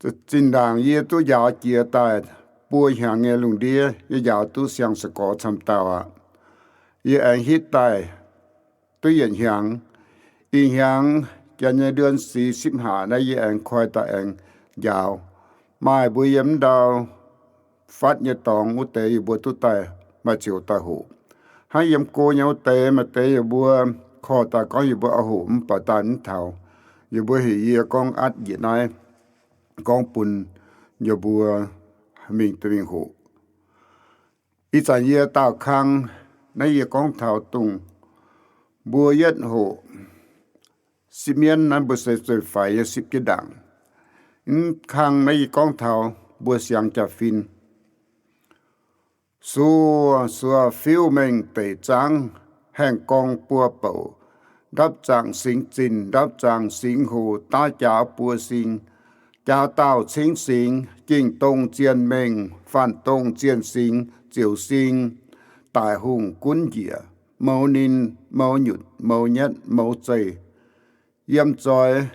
Zinh ndaangc yie duqv njaaux jiex daaih buo hnyangx nyei lungh ndiev, yie njaaux duqv siang-sa'gorx camv dauh aqv. Yie aengx hitv daaih duqv yietc hnyangx. Ih hnyangx janx nyei เดือนสี่ สิบห้า naaiv yie aengx koi daaih aengx njaaux. Maaih mbuo yiem ndau fatv nyei dorngx wuov deix yie mbuo duqv daaih maaih ziouc daaih hoqc. Hnangv yiem go nyei wuov deix maaih deix yie mbuo korv daaih gorngv yie mbuo oix hoqc mv baac daaih mv taux. Yie mbuo heuc yie gorngv atv njiec naaiv gorngv bun yie mbuo mingh duqv mingh hoqc. Ih zanc yie daauh kang naaiv yie gorngv taux dongh mbuo yietv hoqc sipv mienv naaiv mbuo se zueih faix nyei sipv jienv ndaangc. Mv kang naaiv yie gorngv taux mbuo siangx jaa-fin. Suoh, suoh fiuv-mengh deic zaangv, haengh gorngv buo bouc, ndapv zaangc singx zinh, ndapv zaangc singx hoc, daav jaaux buo sing, jaaux daauh cingv singx, ging dongh zienh mengh, faanh dongh zienh singx, ziouc sing daic hungh gunv njiec, mouz ninh, mouz nyutc, mouz nyatv, mouz zeih. Yiem zoix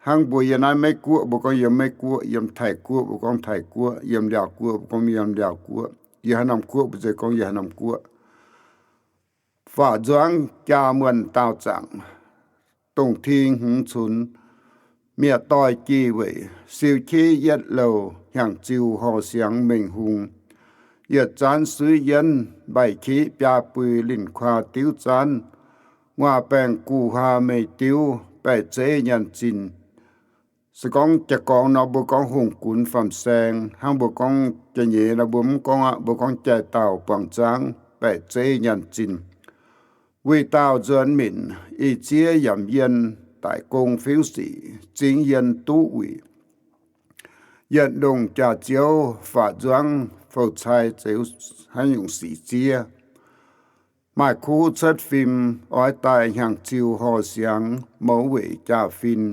hnangv mbuo yiem naaiv Meiv-Guoqv mbuo gorngv yiem Meiv-Guoqv, yiem Taiv-Guoqv mbuo gorngv Taiv-Guoqv, yiem Laauv-Guoqv mbuo gorngv yiem Laauv-Guoqv, yiem haaix norm guoqv mbuo se gorngv yiem haaix norm guoqv. Faatv nzuangv jaa muonh daauh zaangc, dongh ting hmz cunx, mi'aqv doix-jih weic, siou-qiv yietv louh, hnyangx-ziuh horh siangx mengh hung, yietc zaanv suiv yienv, mbaih-qiv biaa bui linh kuaa diuv zaanv, nguaaz baengh guh huaa meih diuv, baeqc zeiv nyanc zinh. Se gorngv jaa-gorngv nor mbuo gorngv hungh gunx faam-saeng, hnangv mbuo gorngv jaa-nyeiz nor mbuo mv gorngv aqv, mbuo gorngv jai-daauh buangh zaangv, baeqc zeiv nyanc zinh. Wuic daauh nzuonx minc, ih ziev yamc yienh, daic gong fiuv sic, zingx yienh duqv wuic. Yietc ndongh jaax-ziouv faatv nzuangv, fou cai zeux haaix nyungc sic ziev. Maaih kuv cuotv fim, oix daaih hnyangx-ziuh horh siangx, mouz weic jaa-fin.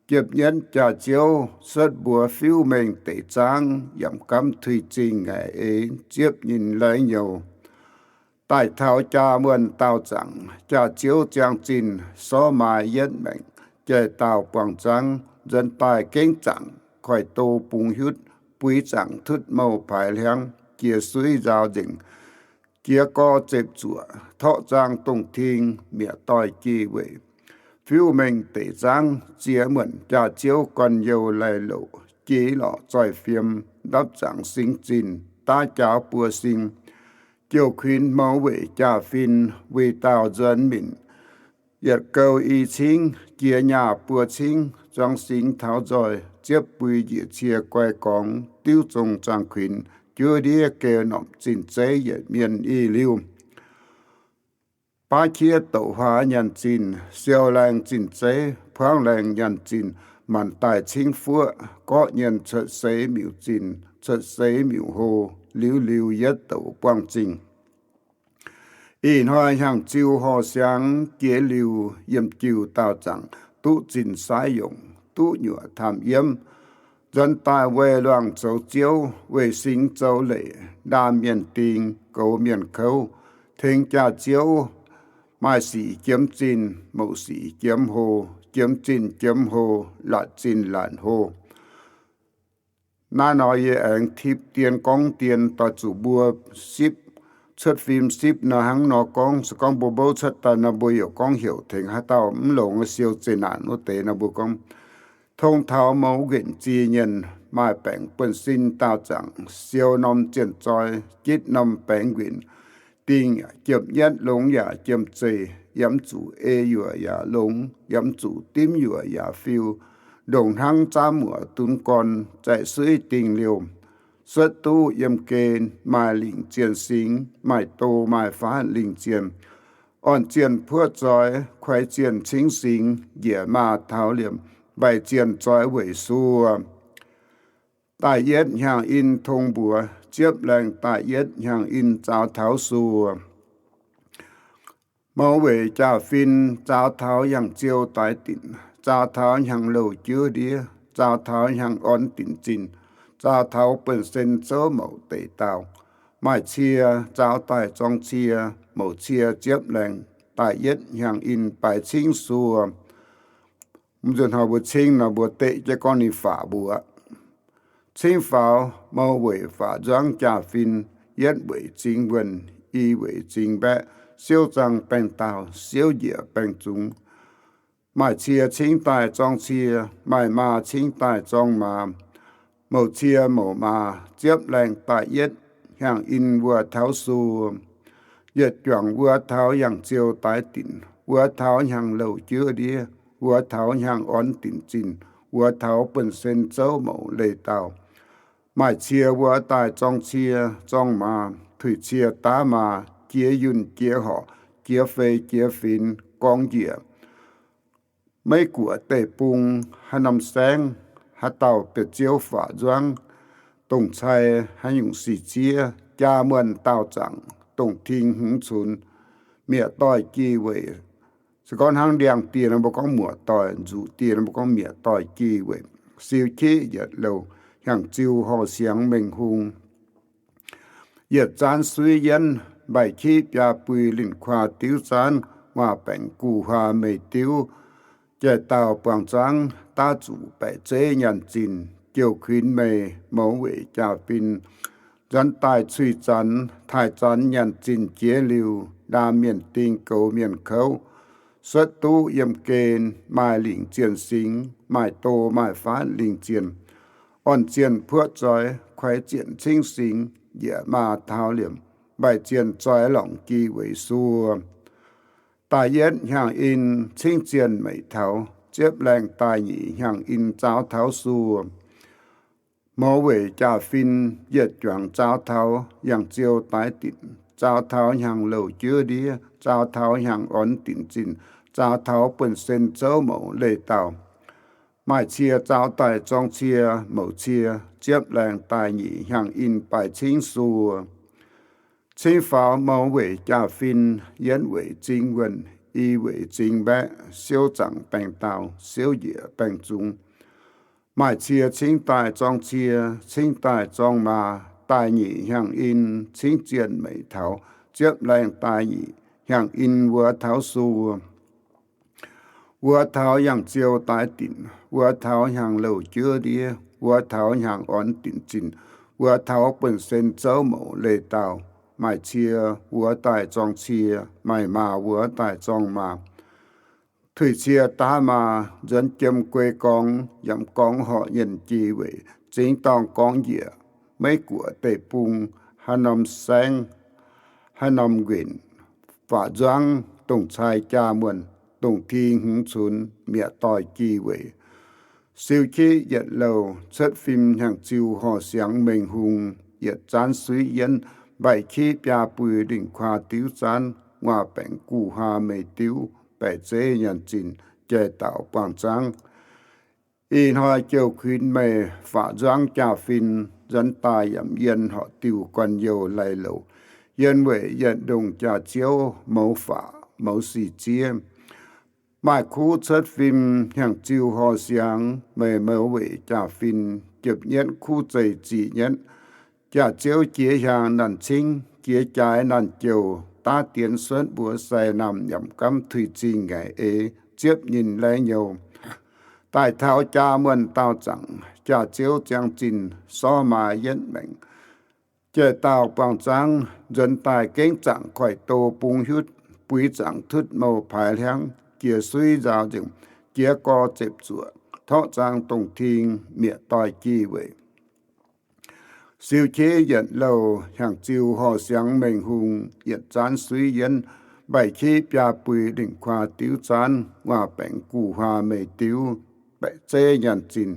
Jiepv nyietv jaax-ziouv cuotv mbuox fiuv-mengh deic zaangv, yaac gamv tuix zingh ngaengc eix, ziepv nyinh laengz nyouh. Daaih taux jaa muonh daauh zaangc, jaax-ziouv ziangh zinh, sorv maaiz yietv maengc, jai-daauh buangh zaangv, nzuonx daaih gengh zaangc, koiv-do bungx hiuv, buix zaangc tutv mouh paaix hliangv, jiex suiv nzaaux nzengc, jiex gorx zepc zuoqc, torqv zaang dongh ting, mi'aqv doix-jih weic, fiuv-mengh deic zaangv, ziex muonc jaax-ziouv gorn-youh laih louc, jiex lorqc zoih fiem, ndapv zaangc singx zinh, daav jaaux buo sing, jouh kuinx mouz weic jaa-fin, wuic daauh nzuonx minc, yietc gouh i cingv, jiex nyaah buo cingv, zuangx singx taux nzoih, ziepv bui njiec cie guai gorngx, diuv zong zaangh kuinx, juov ndiev geh norqc zinh zeiv yietc mienh i liuh. Baav qiex douc huaax nyanc zinh, siou laengh zinh zeiv, puangv laengh nyanc zinh, maanc daaih cingv fuoqv, gorqv nyienh cuotv seix miuc zinh, cuotv seix miuc hlo, liuz liuz yietv douc buangh zingh. Ih hnoi hnyangx-ziuh horh siangx jiex liuh, yiem jiuh daauh zaangc duqv zinh saaiv yongc, duqv nyuoqc taamh yiemv, nzuonx daaih weih luangh zoux ziouv, weih singx zoux leic, ndaam mienh ding, goux mienh kouv, tengx jaax-ziouv, maaih sic jiemx zinh, mouc sic jiemx hlo, jiemx zinh jiemx hlo, laatc zinh laatc hlo. Naaiv nor yie aengx tipv dien gorngv dien doix zuqc mbuo sipv, cuotv fim sipv nor hnangv nor gorngv. Se gorngv mbuo mbouv cuotv daaih nor mbuo yaac gorngv heuc tengx haaix dauh mv longx siou zeqc naanc wuov deix nor mbuo gorngv, tong taux mouz nquenc ziex nyienh maaih baengc buonv-sin daauh zaangc, siou norm zienh zoi, jitv norm baengx nquenc, dingh jiepv nyietv longx yaac jiem zeih, yiem zuqc ei yuoqc yaac longx, yiem zuqc dimv yuoqc yaac fiu, ndongc hnangv zaamv muoc dunv gorn, zaeqv suiv dingh liouh, suotv duqv yiem gen, maaih lingc zienh singx, maaih do maaih faanv lingc zienh, orn zienh puoqv zoi, kuai zienh cingv singx, njiec maaz taux liemh, mbaih zienh zoi weic suo. Daaih yietv hnyangx-in tong mbuox, ziepv laengh daaih yietv hnyangx-in zaaux taux suo. Mouz weic jaa-fin zaaux taux hnyangx-ziou daix dinc, zaaux taux hnyangx-louh juov ndiev, zaaux taux hnyangx-orn dinc zinh, zaaux taux buonv-sen zouv mouc deic daauh. Maaih cie zaaux daaih zorng cie, mouc cie ziepv laengh daaih yietv hnyangx-in baaix cingv suo. Mv nzunc hnoi mbuo cingv nor mbuo deqv jienv gorngv ninh faatv mbuo. Cingv faaux, mouz weic faatv nzuangv jaa-fin, yietv weic zingx wuonh, i weic zingx mbaeqv, siouv zaang baengh daauh, siouv njiec baengh zungx. Maaih cie cingv daaih zorng cie, maaih maa cingv daaih zorng maa. Mouc cie mouc maa, ziepv laengh daaih yietv, hnyangx-in wuov taux suo. Yietc juangc wuov taux yangh ziou daix dinc, wuov taux hnyangx-louh juov ndiev, wuov taux hnyangx-orn dinc zinh, wuov taux buonv-sen zouv mouc leih daauh. Maaih cie wuov daaih zorng cie, zorng maa, tuix cie daav maa, jiex yunh jiex horqc, jiex fei jiex finx, gorngv njiec. Meiv guoqv deic-bung, haaix norm saengv, haaix dauh bieqc ziouv faatv nzuangv, dongh cai haaix nyungc sic ziev, jaa muonh daauh zaangc, dongh ting hmz cunx, mi'aqv doic jih weic. Se gorngv hnangv ndiangx-dieh nor mbuo gorngv muoqc doic, nzuqc dieh nor mbuo gorngv mi'aqv doic jih weic. Siou qieqv yietc louh, hnyangx-ziu horh siangx mengh hung. Yietc zaanv suiv yienv, mbaih qieqv biaa bui linh kuaa diuv zaanv, nguaaz baengc guh huaa meih diuv, jai dauh buangh zaangv daav zuqc baeqc zeiv nyaanh zinh, jouh kuinx meih mouz weic jaa-fin. Nzuonx daaih cuih zanx, taaih zanx nyaanh zinh jiex liuz, ndaam mienh ding goux mienh kouv, suotv duqv yiem gen, maaih lingc zienh singx, maaih do maaih faatv lingc zienh, orn zienh puoqv zoix, kuaix zienh cingv singx, njiec maa taux liemh, mbaih zienh zoix lorngc jih weic suo. Daaih yietv hnyangx-in cingv zienh meic taux, ziepv laengh daaih nyic hnyangx-in zaaux taux suo. Mouz weic jaa-fin, yietc juangc zaaux taux yangh ziou daix dinc, zaaux taux hnyangx-louh juov ndiev, zaaux taux hnyangx-orn dinc zinh, zaaux taux buonv-sen zouv mouc leih daauh. Maaih cie zaaux daaih zorng cie, mouc cie, ziepv laengh daaih nyic hnyangx-in baaix cingv suo. Cingv faaux mouz weic jaa-fin, yietv weic zingx wuonh, i weic zingx mbaeqv, siouv zaangc baengh daauh, siouv njiec baengh zungx. Maaih cie cingv daaih zorng cie, cingv daaih zorng maa, daaih nyic hnyangx-in cingv zienh meic taux, ziepv laengh daaih nyic hnyangx-in wuov taux suo. Wuov taux yangh ziou daix dinc, wuov taux hnyangx-louh juov ndiev, wuov taux hnyangx-orn dinc zinh, wuov taux buonv-sen zouv mouc leih daauh. Maaih cie wuov daaih zorng cie, maaih maa wuov daaih zorng maa. Tuix cie daav maa, nzuonx jiem guei gorngx, yaac gorngv horqc nyienh jih weic zingx dorngh gorngv njiec. Meiv guoqv deic-bung, haaix norm saengv, haaix norm nquenc, faatv nzuangv, dongh cai jaa muonh, dongh ting hmz cunx, mi'aqv doic jih weic. Siou qieqv yietc louh, cuotv fim hnyangx-ziu horh siangx mengh hung, yietc zaanv suiv yienv, mbaih qieqv biaa bui lingc kuaa diuv zaanv, nguaaz baengc guh huaa meih diuv, baeqc zeiv nyaanh zinh, jai dauh buangh zaangv. Ih hnoi jouh kuinx meih faatv nzuangv jaa-fin, nzuonx daaih yaac yien horqc diuh guanh youh lai-louc, yien weic yietc ndongh jaax-ziouv mouz faatv mouz sic ziev. Maaih kuv cuotv fim hnyangx-ziu horh siangx, meih mouz weic jaa-fin, jiepv nyietv kuv zeih ziqc nyietv. Jaax-ziouv jiex hiaang naanh cingv, jiex jaaix naanh jouh, daav dienx suotv mbuox sai naamh nyanc gamv tuix zingh ngaengc eix ziepv nyinh laengz nyouh. Daaih taux jaa muonh daauh zaangc, jaax-ziouv ziangh zinh sorv maa yietv maengc. Jai dauh buangh zaangv nzuonx daaih gengh zaangc koiv-do bung hiuv, buix zaangc tutv mouh paaix hliangv, jiex suiv nzaaux nzengc, jiex gorx zepc zuoqc, torqv zaang dongh ting mietc doix-jih weic. Siou qiex yietc louh hnyangx-ziu horh siangx mengh hungh, yietc zaanv suiv yienv, mbaih qiex biaa bui lingc kuaa diuv zaanv, nguaaz baengc guh huaa meih diuv, baeqc zeiv nyaanh zinh.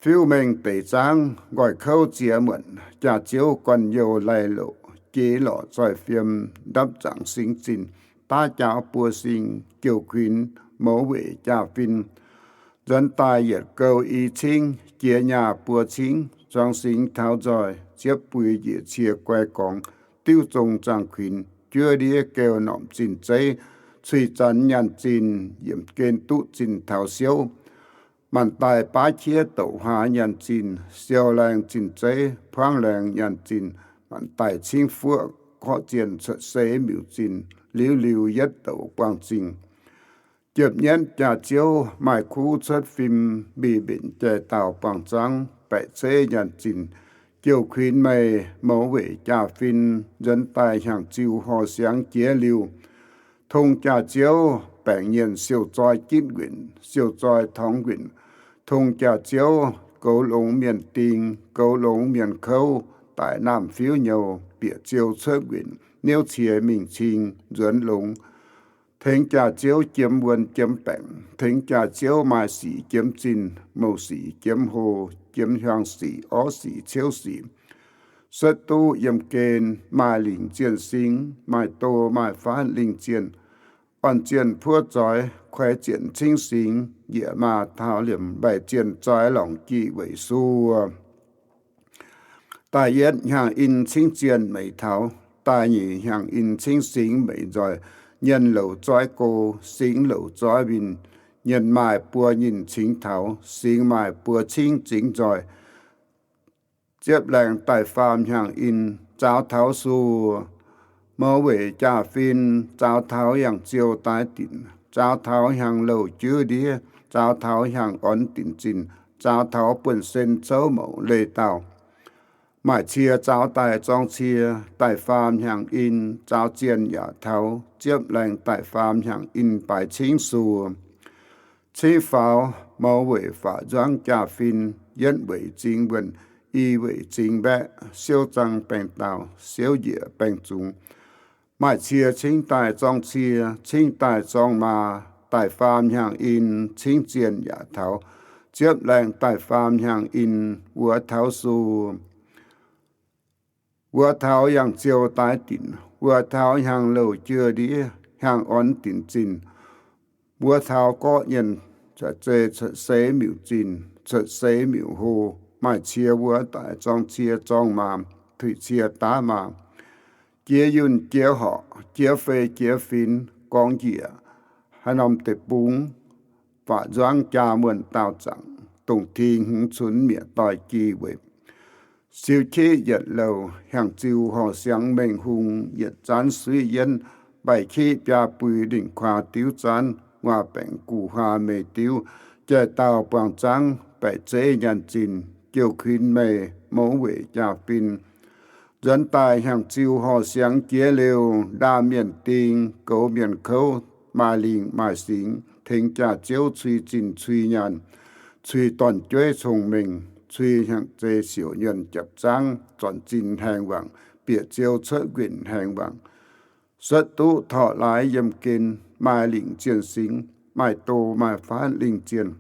Fiuv mengh deix zaangv, nqoi kouv ziex muonc, jaax-ziouv guanh youh lai-louc, jeiz lorqc zoih fiem, ndapv zaangc singx zinh, daav jaauv buo sing, jouh kuinx mouz weic jaa-fin. Nzuonx daaih yietc gouh i cingv, jiex nyaah buo cingv, zuangx singx taux nzoih, ziepv bui njiec cie guai gorngx, diuv zong zaangh kuinx, juov ndiev geu norqc zinh zeiv, cuih zanx nyaanh zinh, yiemc gen duqv zinh taux siouv. Maanc daaih baav qiex douc huaax nyaanh zinh, siou laengz zinh zeiv, puangv laengz nyaanh zinh, maanc daaih cingv fuoqv korqv zienh cuotv seix miuc zinh, liuz liuz yietv douc buangh zingh. Jiepv nyienv jaax-ziouv maaih kuv cuotv fim, mbih mbenc jai dauh buangh zaangv, baeqc zeiv nyaanh zinh, jouh kuinx meih mouz weic jaa-fin, nzuonx daaih hnyangx-ziuh horh siangx jiex liuh. Tong jaax-ziouv baengc nyienh siou-zoi gitv nquinc, siou-zoi torngx nquinc. Tong jaax-ziouv goux longx mienh ding, goux longx mienh kouv, daic naamh fiuv nyouz, bieqc ziou cuotv nquinc, niouv cie mingh cing nzuonx longx. Tengx jaax-ziouv jiem wuonh jiem baengc, tengx jaax-ziouv maaih sic jiem zinh, mouc sic jiem hlo, jiem hiuang sic, orv sic, ciouv sic. Suotv duqv yiem gen, maaih lingc zienh singx, maaih do maaih faanv lingh zienh, orn zienh puov zoix, kuaix zienh cingv singx, njiec maaz taux liemh, mbaih zienh zoi lorngc jih weic suo. Da'yietv hnyangx-in cingv zienh meix taux, da'nyeic hnyangx-in cingv singx meix nzoih. Nyienh louc zoi go, singx louc zoi winh. Nyienh maaih buo nyinh cingx taux, singx maaih buo cingv zingx nzoih. Ziepv laengz da'faam hnyangx-in zaaux taux suoh, mouz weic jaa-fin, zaaux taux yangh ziou daaih dinc, zaaux taux hnyangx-louh juov ndiev, zaaux taux hnyangx-orn dinc zinh, zaaux taux buonv-sen zouv mouc leih dauh. Maaih cie zaaux daaih zorng cie, da'faam hnyangx-in zaaux zienh yaac taux, ziepv laengz da'faam hnyangx-in baaix cingv suoh. Cingv faaux, mouz weic faatv nzuangv jaa-fin, yietv weic zingx wuonh, i weic zingx mbaeqv, siouv zang baengh dauh, siouv njiec baengh zungx. Maaih cie cingv daaih zorng cie, cingv daaih zorng maa, da'faam hnyangx-in cingv zienh yaac taux, ziepv laengz da'faam hnyangx-in wuov taux suoh. Wuov taux yangh ziou daaih dinc, wuov taux hnyangx-louh juov ndiev, hnyangx-orn dinc zinh, wuov taux gorqv nyienh, cuotv zei cuotv seix miuc zinh, cuotv seix miuc hlo. Maaih cie wuov daaih zorng cie zorng maa, tuix cie daav maa. Jiex yunh jiex horqc, jiex fei jiex finx, gorngv njiec haaix norm deic-bung, faatv nzuangv jaa muonh daauh zaangc, dongh ting hmz cunx mieqc doic jih weic. Siou qieqv yietc louh, hnyangx-ziuh horh siangx mengh hung, yietc zaanv suiv yienv, mbaih qieqv biaa bui, lingh kuaa diuv zaanv, nguaaz baengc guv huaa meix diuv, jai dauh buangh zaangv, baeqc zeiv nyaanh zinh, jouh kuinx meih mouz weic jaa-fin. Nzuonx daaih hnyangx-ziuh horh siangx jiex liuh, ndaam mienh ding, goux mienh kouv, maaih lingc maaih singx, tengx jaax-ziouv cui zinh cui nyaanh, cui dorn-jueiv cong-mengh, cui hnyangx-zei siouc nyuonh japc zaangv, zornc zinh haengh wangc, bieqc ziou cuotv nquinc haengh wangc. Suotv duqv torqv laaix yiem gen, maaih lingc zienh singx, maaih do maaih faanv lingh zienh.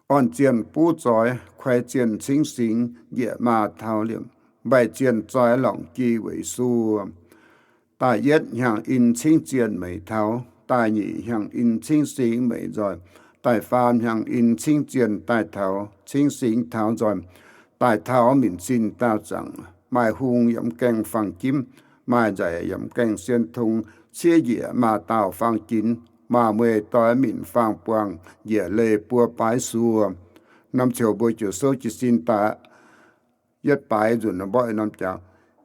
Orn zienh buv zoix, kuaix zienh cingv singx, njiec maaz taux liemh, mbaih zienh zoi lorngc jih weic suo. Da'yietv hnyangx-in cingv zienh meix taux, da'nyeic hnyangx-in cingv singx meix nzoih, da'faam hnyangx-in cingv zienh daaih taux, cingv singx taux nzoih, daaih taux minc zinh daauh zaangc, maaih hung yaac mv gaengh fangx jimv, maaih nzaic yaac mv gaengh sien tong, ciev njiec maaz dauh fangx ginx, maaz mueiz doix minc fangx buangh, njiec leih buo baaix suo. Norm ziouc mbuo ziouc souv jiez sin daaih. Yietv baaix nzunc mborqv norm jaax.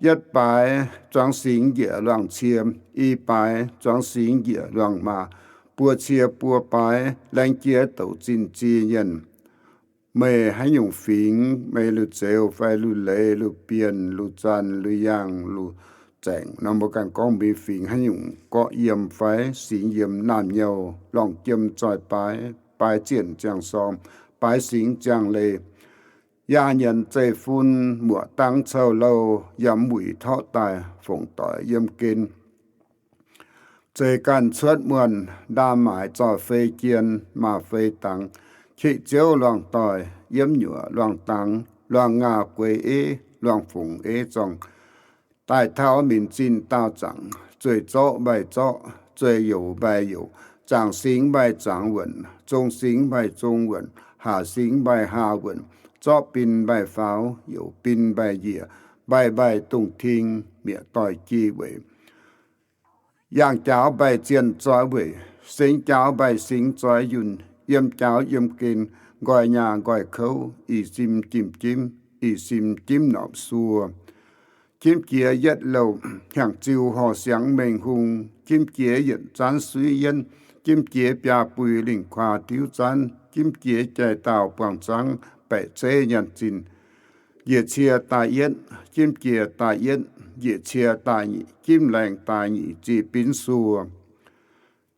Yietv baaix zuangx singx njiec luangh cie, i baaix zuangx singx njiec luangh maa, buo cie buo baaix laengz jiex douc zinh zinh nyienh. Meih haaix nyungc fingx, meih Luoc Zeuz fai Luoc Leiz, Luoc Bienh, Luoc Zanh, Luoc Yaangh, Luoc Zaengc nor, mbuo ganh gorngv mbuo fingx haaix nyungc, gorqv yiem fai singx yiem, naamh nyouh, lorngh jiem zoih baaix, baaix zienh ziangh sorng, baaix singx ziangh leih, yaangh nyienx zeiv-fun, muoqc dangv cou-louh, yaac mv wuic torqv daaih fongc doic yiem gen. Zeix ganh cuotv muonh, ndaam maaiz zorh fei jien, maaz fei dangx, qeqv ziouv luangh doic, yiem nyuoqc luangh dangx, luangh ngaah gueix eiv, luangh fongc eiv zorngh. Daaih taux minc zinh daauh zaangc, zueih zorqv mbaih zorqv, zueih youc mbaih youc, zaangc singx mbaih zaangc wuonc, zong singx mbaih zong wuonc, haac singx mbaih haac wuonc, zorqv bin mbaih faaux, youc bin mbaih njiec, mbaih mbaih dongh ting, mieqc doic jih weic. Yaangh jaaux mbaih zienh zoi weic, singx jaaux mbaih singx zoi yunh, yiem jaaux yiem gen, nqoi nyaah nqoi kouv, ih sim jimv jimv, ih sim jimv norpc suo. Jimv jiex yietv louh, hnyangx-ziuh horh siangx mengh hung, jimv jiex yietc zaanv suiv yienv, Jimv jiex biaa bui lingh kuaa diuv zaanv, jimv jiex jai dauh buangh zaangv baeqc zeiv nyaanh zinh. Njiec cie daaih yietv, jimv jiex daaih yietv, njiec cie daaih nyic, jimv laengz daaih nyic zih binv suo.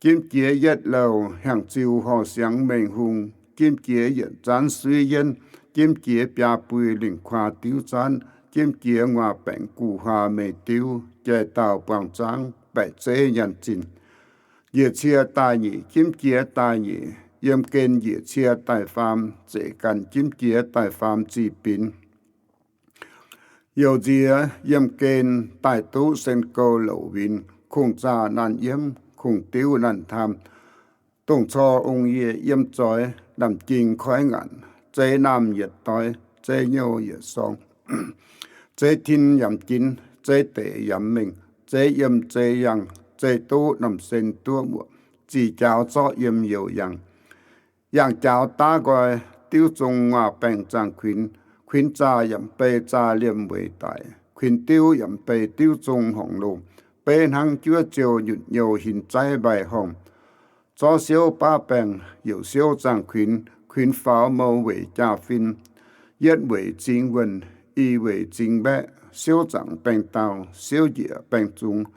Jimv jiex yietv louh hnyangx-ziu horh siangx mengh hung, jimv jiex yietc zaanv suiv yienv, jimv jiex biaa bui lingh kuaa diuv zaanv, jimv jiex nguaaz baengc guh huaa mei diuv, jai dauh buangh zaangv baeqc zeiv nyaanh zinh. Njiec cie daaih nyic, jimv jiex daaih nyic, yiem gen njiec cie daaih faam, zeqc ganh jimv jiex daaih faam zih binv. Youc nziex yiem gen daaih duqv sen gouh louc winx, kungx zaah naanh yiemv, kungx diuv naanh taam. Dongh cor ong yie yiem zoix, namx jing koiv ngaanc, zeiv naamh yietc doix, zeiv nyouh yietc sorng, zeiv tin yamx jinx, zeiv deic yamx mengh, zeiv yiem zeiv yangh, zeiv duqv norm sen duqv muoc, zih jaaux zorqv yiem youc yangh. Yangh jaaux daav nqoi, diuv zong nguaaz baengh zaangh kuinx, kuinx zaah yaac bei zaah liemh weic daic, kuinx diuv yaac bei diuv zong horngc loh, beiv hnangv juov ziouh nyutc nyouh hinc zaiv mbaih horngh. Zorv siouv baav baengh youc siouv zaangh kuinx, kuinx faaux mouz weic jaa-fin, yietv weic zingx wuonh, i weic zingx mbaeqv, siouv zaangc baengh daauh, siouv njiec baengh zungx.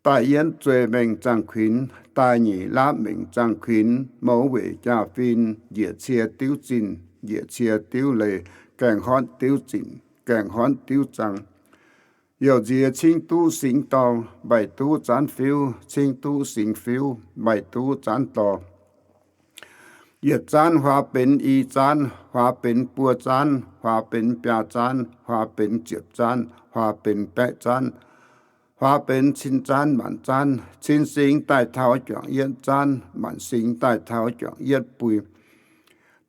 Daaih yienv zueih mengh zaangh kuinx, daaih nyic laapv mengh zaangh kuinx, mouz weic jaa-fin, njiec cie diuv zinh, njiec cie diuv leih, gaengh horntv diuv zinc, gaengh horntv diuv zaang. Youc nziex cingv duqv singx dorh, mbaih duqv zaanv fiuv, cingv duqv singx fiuv, mbaih duqv zaanv dorh. Yietc zaanv huaax benx i zaanv, huaax benx buo zaanv, huaax benx biaa zaanv, huaax benx ziepc zaanv, huaax benx baeqv zaanv, huaax benx cin zaanv maanc zaanv. Cin singx daaih taux juangc yietv zaanv, maanc singx daaih taux juangc yietv bui.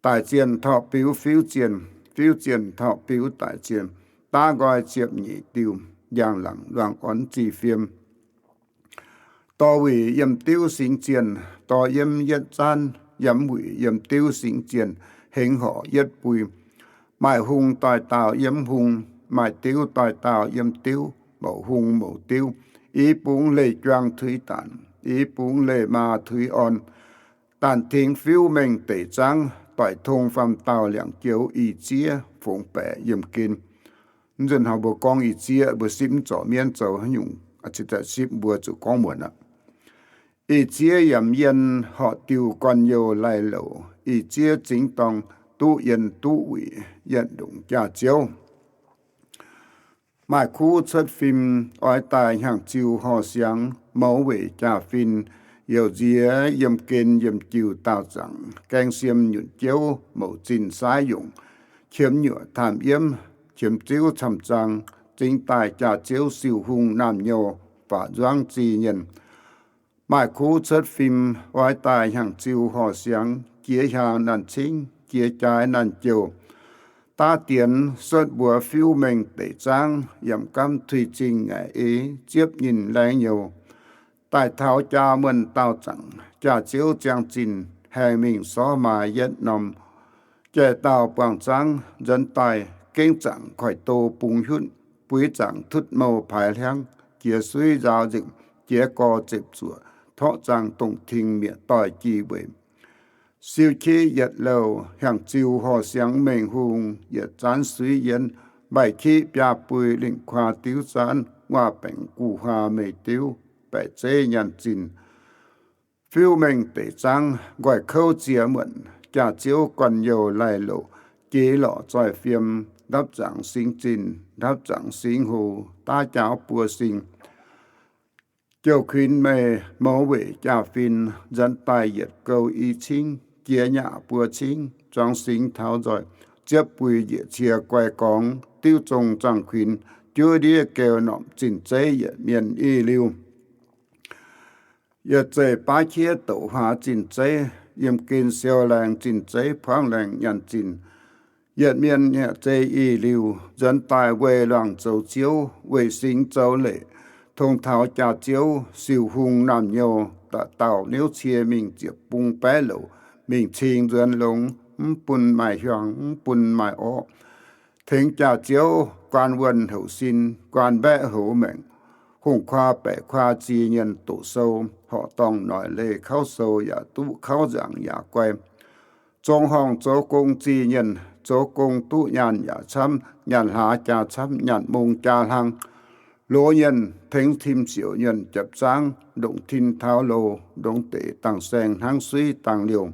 Daic zienh torqc biux fiuv zienh, fiuv zienh torqc biux daic zienh. Daav nqoi ziepc nyeic diuh, njang-laangc luangh orn zih fiem. Dorh wuic yiem diuv singx zienh, dorh yiemv yietv zaanv, yamv wuic yiem diuv singx zienh, hengx horc yietv bui. Maaih hung doix daauh yiem hung, maaih diuv doix daauh yiem diuv, mouc hung mouc diuv. I bungx leih juang tuix daanc, i bungx leih maa tuix orn. Daanh tengx fiuv mengh deic zaangv, doic tong faam daauh liangc joux, ih ziev fongx baeqc yiem gen. Mv nzunc hnoi mbuo gorngv ih ziev, mbuo sipv mv zorc mienv zoux haaix nyungc, cingx daaih sipv mbuo zuqc gorngv muonc aqv. Ih ziev yamc yienh horc diuh gorn-youh laih louc, ih ziev zingx dorng duqv yienh duqv wuic, yietv ndongc jaax-ziouv. Maaih kuv cuotv fim, oix daaih hnyangx-ziuh horh siangx, mouz weic jaa-fin, youc nziex yiem gen yiem jiuh daauh zaangc, gaeng siem nyutc jouv, mouc zinh saaiv yongc, qiemx nyuoqc taamh yiemv, qiemx ziuv camv zaang, zingx daaih jaax-ziouv siou hung naamh nyouh, faatv nzuangv zih nyienh. Maaih kuv cuotv fim, oix daaih hnyangx-ziuh horh siangx, jiex hiaang naanh cingv, jiex jaaix naanh jouh. Daav dienx suotv mbuox fiuv mengh deic zaangv, yaac gamv tuix zingh ngaeqv ei, ziepv nyinh laengz nyouh. Daaih taux jaa muonh daauh zaangc, jaax-ziouv ziangh zinh, haengh mingh sorv maaih yietv norm. Jai dauh buangh zaangv nzuonx daaih, gengh zaangc koiv-do bungx hiuv, buix zaangc tutv mouh paaix hliangv, jiex suiv nzaaux nzengc, jiex gorx zepc zuoqc, torqv zaangc dongh ting mietc doix-jih weic. Siou qiev yietc louh hnyangx-ziuh horh siangx mengh hungh, yietc zaanv suiv yienv, mbaih qiev biaa bui lingh kuaa diuv zaanv, nguaaz baengc guv huaa meih diuv, baeqc zeiv nyaanh zinh. Fiuv mengh deic zaangv nqoi kouv ziex muonc, jaax-ziouv gorn-youh laih louc, jeiz lorqc zoih fiem, ndapv zaangc singx zinh, ndapv zaangc singx hoz, daav jaauv buo sing. Jouh kuinx meih mouz weic jaa-fin, nzuonx daaih yietc gouh i cingv, jiex nyaqc buo cingv, zuangx singx taux nzoih, ziepv bui njiec cie guai gorngx, diuv zong zaangh kuinx, juov ndiev geu norqc zinh zeiv yietc mienh i liuz. Yietc zeiv baav qiev douc huaax zinh zeiv, yiem gen siou laengz zinh zeiv, puangv laengz nyaanh zinh. Yietc mienh yietc zeiv i liuz, nzuonx daaih weih luangc zoux ziouv, weih singx zoux leic, tong taux jaax-ziouv siou hungh naamh nyouh, dauh dauh niouv cie mingh ziepc bung baeqv louc, mingh cing nzuonx longx, mv bun maaih hiuang, mv bun maaih orqv. Tengx jaax-ziouv guaan wuonh houc sin, guaan mbaeqv houc maengc, Hungh kuaa baeqc kuaa ziex nyienh doqc sou, horqc dorngh noic leih kauv sou, yaac duqv kauv nzaangc yaac guai. Zong horngh zoux gong ziex nyienh, zoux gong duqv nyaanh yaac camv, nyaanh hlaax jaa camv, nyaanh mong jaa hlang. Loz nyienh tengx tim siouc nyienh japv zaangv, ndongc tin taux loz, ndongc deix dangh saeng hnangv suiv dangh liouh.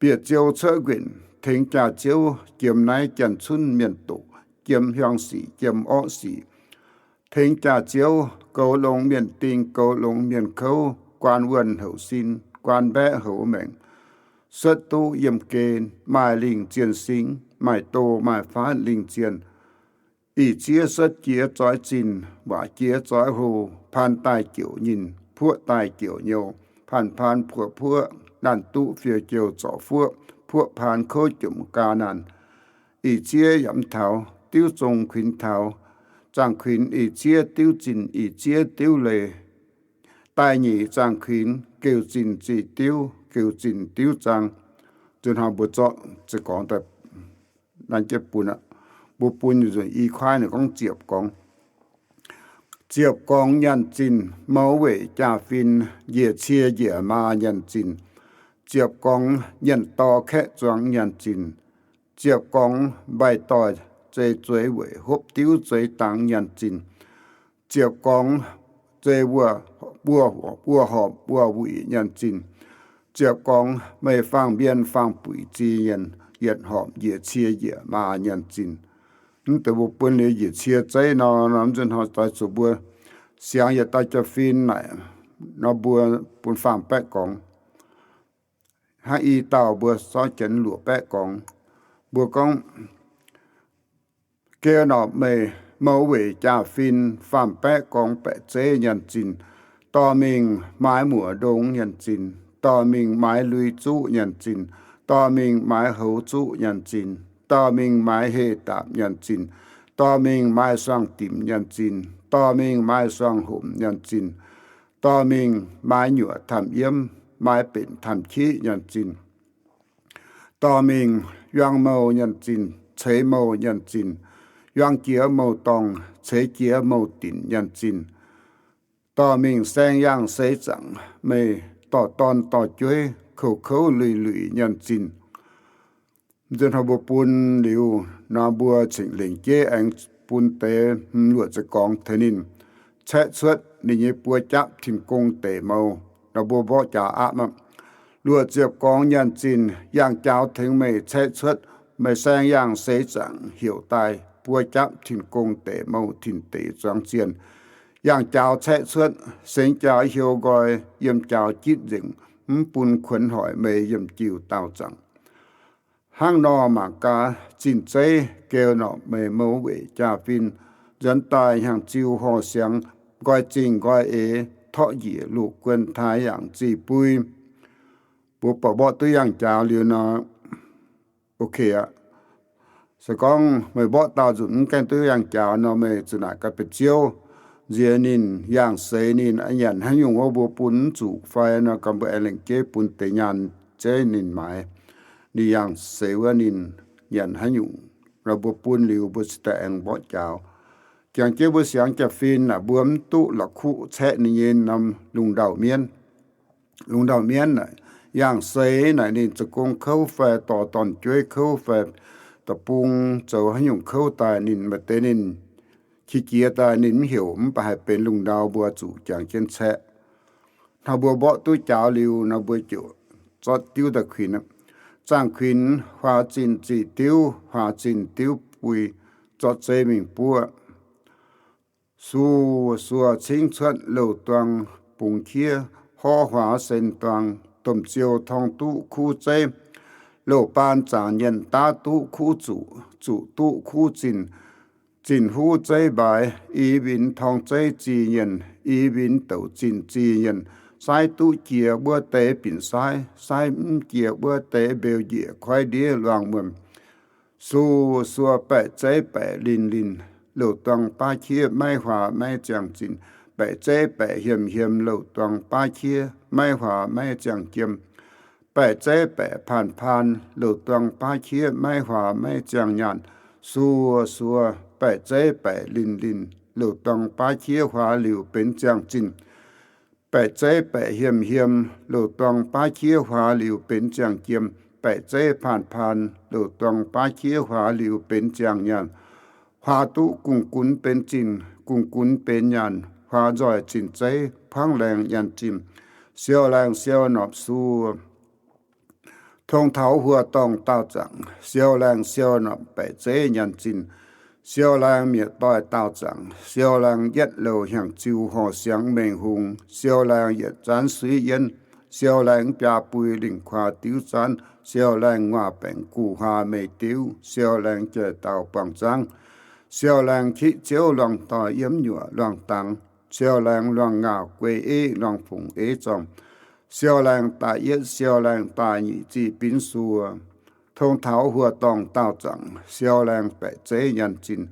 Bieqc ziou cuotv nquenc tengx jaax-ziouv, jiem naaiv janx-cunv mienh doqc, jiem hiuang sic, jiem orqv sic. Tengx jaax-ziouv goux longx mienh ding, goux longx mienh kouv, guaan wuonh houc sin, guaan mbaeqv houc maengc. Suotv duqv yiem gen, maaih lingh zienh singx, maaih doz maaih faatv lingh zienh. Ih ziev suotv jiex zoix zinh, waac jiex zoix hlo, paan daaih jouc nyinh, puoqv daaih jouc nyouz, paan-paan puoqv-puoqv, laanh duqv fiou jouh zorc fuoqv, puoqv paan kouv jomc gaa naanh. Ih ziev yaac mv taux, diuv zong kuinx taux. Zaangh kuinx ih ziev diuv zinh, ih ziev diuv leiz. Daaih nyeic zaangh kuinx geuh zinh ziqc diuv, geuh zinh diuv zaang. Nzunc hnoi mbuo zorqv za'gorngv daaih, naaiv jienv bun aqv. Mbuo bun nzunc i kuaaiv naaic gorngv ziepc gorngv. Ziepc gorngv nyanc zinh, mouz weic jaa-fin, njiec cie njiec maa nyanc zinh. Ziepc gorngv nyanc dorh kaeqv zuangx nyanc zinh. Ziepc gorngv mbaih doic zei zueiz weic hopv diuv zueiz dangx nyanc zinh. Ziepc gorngv zei wuov, wuov horpc wuov wuic nyanc zinh. Ziepc gorngv meih faang-mbien faang-buic ziex nyienh, yietc horpc njiec cie njiec maa nyanc zinh. Mv deix mbuo bun liuz njiec cie zeiv nor, nor mv nzunc hnoi doix zuqc mbuo siangx yietc dauh jaa-fin naaic, nor mbuo bun faam-baeqv gorngv. Hnangv i dauh mbuo zorqv janx luoqc baeqv gorngv. Mbuo gorngv, geu norqc meih mouz weic jaa-fin, faam-baeqv gorngv baeqc zeiv nyanc zinh. Dorh mingh maaiz muoc ndongx nyanc zinh. Dorh mingh maaiz lui zuqv nyanc zinh. Dorh mingh maaiz houx zuqv nyanc zinh. Dorh mingh maaiz heh daapc nyanc zinh. Dorh mingh maaiz suangx dimc nyanc zinh. Dorh mingh maaiz suangx homc nyanc zinh. Dorh mingh maaiz nyuoqc tamh yiemv, maaiz benx tamh kiqv nyanc zinh. Dorh mingh yuang mouh nyanc zinh, ceix mouh nyanc zinh. Yuang jiex mouh dorngh, ceix jiex mouh dinc nyanc zinh. Dorh mingh saeng yaangh seix zaangc, meih dorh dorn dorh jueiv, kouv kouv luic luic nyanc zinh. Nzunc hnoi mbuo bun liuz nor, mbuo cingx lengc jeiv aengx bun deix hmz luoqc za'gorngv tengx ninh caeqv cuotv ninh nyei buo japv tin-gong deic mouh. Nor mbuo mborqv jaax aqv maah. Luoqc ziepc gorngv nyanc zinh, yangh jaux tengx meih caeqv cuotv, meih saeng yaangh seix zaangc heuc daaih buo japv tin-gong deic mouh tin-deic zuangx zienh. Yangh jaux caeqv cuotv, sengx jaux hiou nqoi, yiem jaux jitv nzengc, mv bun kuonx hoic meih yiem jiu daauh zaangc. Hnangv nor mangc gaax zinh zeiv geu norqc meih mouz weic jaa-fin, nzuonx daaih hnyangx-ziu horh siangx, nqoi zingh nqoi eix, torqv njiec luqc guon taaix yangc zih bui. Mbuo buatc mborqv duqv yangh jaux liuz nor, ok aqv. Se gorngv meih mborqv daauh nzunc mv gaengh duqv yangh jaux nor, meih zuqc naaic ga'beiv ziouv nziex ninh, yangh seix ninh, nyanc haaix nyungc wuov mbuo bun mv zuqc fai nor, gaax mbuo aengx lengc jeiv bun deix nyaanh zeiv ninh maaiz. Ninh yangh seix wuov ninh nyanc haaix nyungc, nor mbuo bun liuz mbuo cingx daaih aengx mborqv jaux. Jangx jienv mbuo siangx jaa-fin naaic, mbuo mv duqv la'kuqv caeqv ninh nyei norm lungh ndau mienv. Lungh ndau mienv naaic, yangh seix naaic ninh zoux gong kouv fai dorh dorn-jueiv kouv fai da'bung zoux haaix nyungc kouv daaih, ninh maaih deix ninh qiex jiez daaih ninh mv heuc, mv baac haih benx lungh ndau mbuo zuqc jangx jienv caeqv. Hnangv mbuo mborqv duqv jaux liuz nor, mbuo ziouc zorqv diuv daaih kuinx. Zaangh kuinx huaax zinh ziqc diuv, huaax zinh diuv bui, zorqv zeiv mingh buov. Suv suov cingv cuotv louh duang bungx kiev, horv huaax sen duang, domh ziou torng duqv kuv zeiv, louh baan zaangc nyienh daav duqv kuv zuqc, zuqc duqv kuv zinh, zinh huv zeiv mbaaix, i winx torng zeiv zih nyienh, i winx douc zinh zih nyienh, saaiv duqv jiex wuov deix binc saaiv, saaiv mv jiex wuov deix mbeux njiec koiv ndiev luangh muonh. Suv suov baeqc zeiv baeqc linh linh, louh duang baav kiev maiv huaax maiv ziangh zinh, baeqc zeiv baeqc hiem hiem, louh duang baav kiev maiv huaax maiv ziangh jiem, baeqc zeiv baeqc paan paan, louh duang baav kiev maiv huaax maiv ziangh nyaanh. Suv suov baeqc zeiv baeqc linh linh, louc duangh baav qiex huaax liuz benx ziangh zinh. Baeqc zeiv baeqc hiem hiem, louc duangh baav qiex huaax liuz benx ziangh jiem. Baeqc zeiv paan paan, louc duangh baav qiex huaax liuz benx ziangh nyaanh. Huaax duqv gungx gunx benx zinh, gungx gunx benx nyaanh. Huaax nzoih zinh zeiv, puangv laengz nyaanh zinh. Siou laengz siou norpc suo, tong taux huox dorngh daauh zaangc. Siou laengz siou norpc baeqc zeiv nyaanh zinh. Siou laengz mietc doix daauh zaangc. Siou laengz yietv louh hnyangx-ziu horc siangx mengh hungh. Siou laengz yietc zaanv suiv yienv. Siou laengz biaa bui lingc kuaa diuv zaanv. Siou laengz nguaaz baengc guv huaa meix diuv. Siou laengz jai dauh buangh zaangv. Siou laengz qiqv ziouv luangh doic yiem nyuoqc luangh dangx. Siou laengz luangh ngauh guei eiv luangh fungc eiv zorngh. Siou laengz daaih yietv, siou laengz daaih nyic ziqc binv suo, tong taux huox dorngh daauh zaangc. Siou laengz baeqc zeiv nyaanh zinh.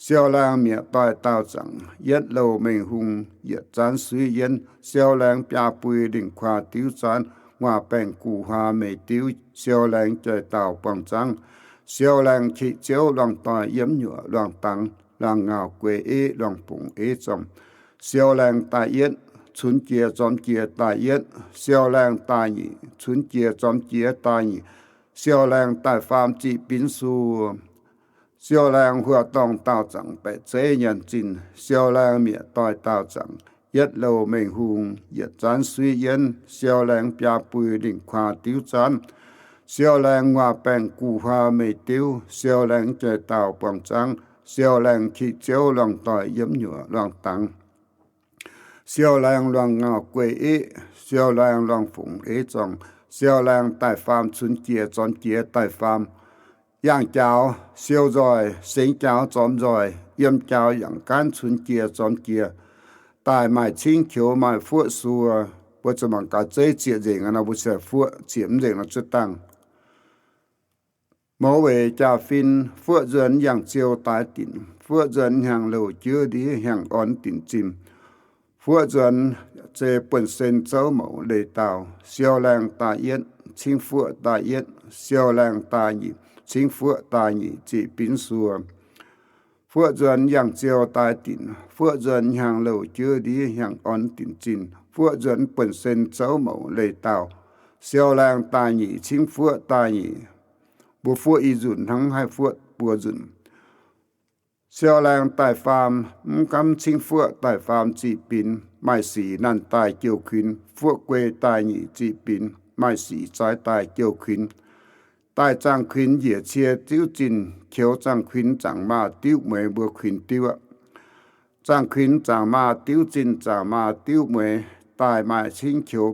Siou laengz mietc doix daauh zaangc. Yietv louh mengh hungh yietc zaanv suiv yienv. Siou laengz biaa bui lingc kuaa diuv zaanv, nguaaz baengc guv huaa meix diuv. Siou laengz jai dauh buangh zaangv. Siou laengz qiqv ziouv luangh doic yiem nyuoqc luangh dangx, luangh ngauh guei eiv luangh fungc eiv zorngh. Siou laengz daaih yietv, cunx jiex zormx jiex daaih yietv. Siou laengz daaih nyic, cunx jiex zormx jiex daaih nyic. Siou laengz daaih faam ziqc binv suo. Siou laengz huox dorngh daauh zaangc baeqc zeiv nyaanh zinh. Siou laengz mietc doix daauh zaangc. Yietv louh mengh hungh yietc zaanv suiv yienv. Siou laengz biaa bui lingc kuaa diuv zaanv. Siou laengz nguaaz baengc guv huaa meix diuv. Siou laengz jai dauh buangh zaangv. Siou laengz qiqv ziouv luangh doic yiem nyuoqc luangh dangx. Siou laengz luangh ngauh guei eiv. Siou laengz luangh fungc eiv zorngh. Siou laengz daaih faam cunx jiex zormx jiex daaih faam. Yangh jaaux siou nzoih, sengx jaaux zormx nzoih, yiem jaaux yangc gaanv cunx jiex zormx jiex, daaih maaih cingv qioux maaih fuoqv suo. Mbuo zuqc mangc gaax zeiv zieqc nzengc nor, mbuo se fuoqv, zieqc mv nzengc nor cuotv dangh. Mouz weic jaa-fin, fuoqv nzuonx yangh ziou daaih dinc, fuoqv nzuonx hnyangx-louc juov ndiev hnyangx orn dinc zinh. Fuoqv nzuonx zei buonv-sen zouv mouc leiz-dauh. Siou laengh daaih yietv, cingv fuoqv daaih yietv. Siou laengh daaih nyic, cingv fuoqv daaih nyic, ziqc binv suo. Fuoqv nzuonx yangh ziou daaih dinc, fuoqv nzuonx hnyangx-louc juov ndiev hnyangx orn dinc zinh. Fuoqv nzuonx buonv-sen zouv mouc leiz-dauh. Siou laengh daaih nyic, cingv fuoqv daaih nyic. Mbuo fuoqv i nzunc hnangv haih fuoqv buo nzunc. Siou laengh daaih faam, mv gaamv cingv fuoqv daaih faam ziqc binv, maaih sic naanh daaih jouh kuinx. Fuoqv guei daaih nyic ziqc binv, maaih sic zaaix daaih jouh kuinx. Daaih zaangh kuinx njiec cie diuv zinh, qioux zaangh kuinx zaangc maaz diuv mueiz mbuo kuinx diuv aqv. Zaangh kuinx zaangc maaz diuv zinh zaangc maaz diuv mueiz, daaih maaih cingv qioux,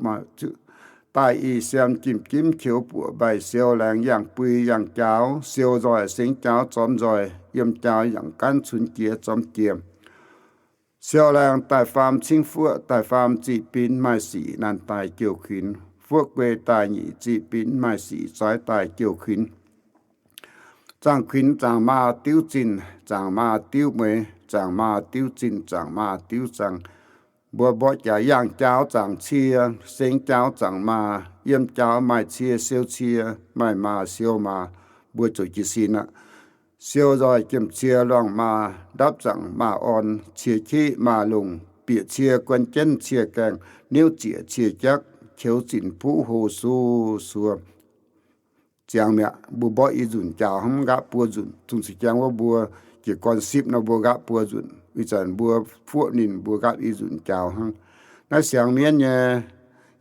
daaih ih siam jimv-jimv qioux buoqc mbaih. Siou laengh yangh bui yangh jaaux, siou nzoih sengx jaaux zormx nzoih, yiem jaaux yangh gaanv cunx jiex zormx jiex. Siou laengh daaih faam cingv fuoqv daaih faam ziqc binv, maaih sic naanh daaih jouh kuinx. Fuoqv guei daaih nyic ziqc binv, maaih sic zaaix daaih jouh kuinx. Zaangh kuinx zaangc maaz diuv zinh zaangc maaz diuv mueiz, zaangc maaz diuv zinh zaangc maaz diuv zaangh. Mbuo mborqv jaax yangh jaaux zaangc cie, sengx jaaux zaangc maaz, yiem jaaux maaih cie siou cie, maaih maaz siou maaz. Mbuo ziouc jiez sin aqv. Siou nzoih jiem cie luangh maaz, ndapv zaangc maaz orn, cie qieqv maaz longc, bieqc cie guon jienv cie gaengh, niuv zieqc cie jaqv, qioux zinc puv hlo suv suo. Ziangx mi'aqv. Mbuo mborqv i nzunc jaaux hnangv nqaapv buo nzunc. Zungv se jangx wuov mbuo jiez gorn sipv nor mbuo nqaapv buo nzunc. Ih zanc mbuo fuoqv ninh mbuo nqaapv i nzunc jaaux hnangv. Naaiv siangx mienv nyei,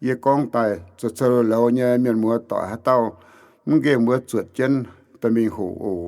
yie gorngv daaih zoux coux louz nyei mienh muoz doic haaix dauh mv nqemh wuov zuotc jienv daaih mingh hoqc oc.